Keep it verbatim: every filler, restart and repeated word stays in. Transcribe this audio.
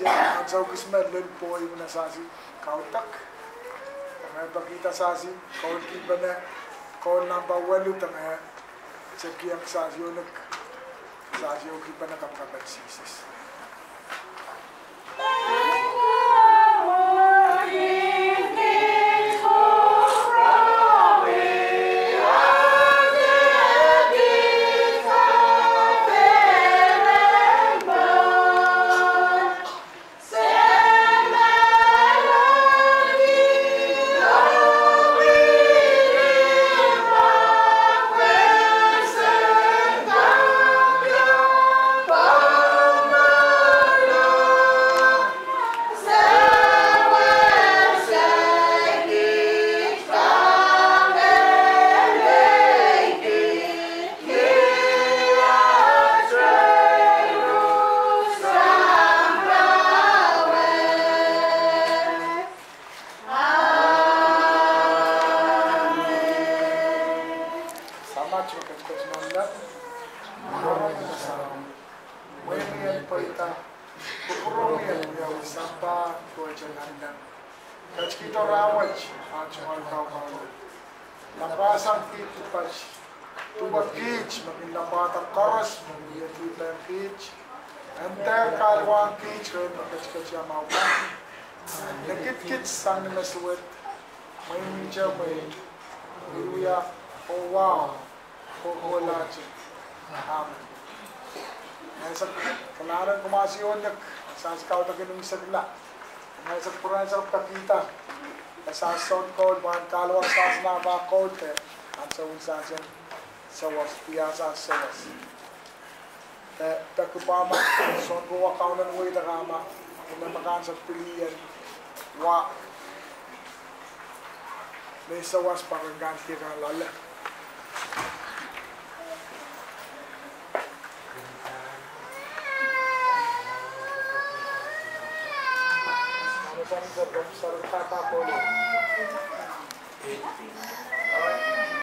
Ansou kis me lel pwohi me Sasi kaudok, e pekihda Sasi koul kipene, koul nampa welu, e tekieng Sasi oh nek, Sasi oh kipene kapkapen Sises. Samatail Koht, mwein mie pweida, kupwuromwi en wiawi sampah duwehte nanleng. Ketikihdo rahnwet ahnsou en kaukaun. Lapwasang kiht, dipasang kiht me kin lapwada koaros me mie dihpene kiht. En dehr kahluwahki kiht, re me ketiketi amwail pwung. Ni kitkit sang ni me suwed, mwein mie mwein wiewia oh wahu kohkohlahte. Amen. Ansou kalahngan kumwail oh nek, Sasi kaudok en imwisekla. Ansou pwuren ansou pekihda, Sasi soun koul, pwehn kahluwa Sasi nan pahn koul de, ansou Sasi sawas, pia Sasi sawas. E peki pahma, soun kowe Kauno en weidek ahmw, ina me kansa pil ien wa me sawas pahn kan kihkan loale.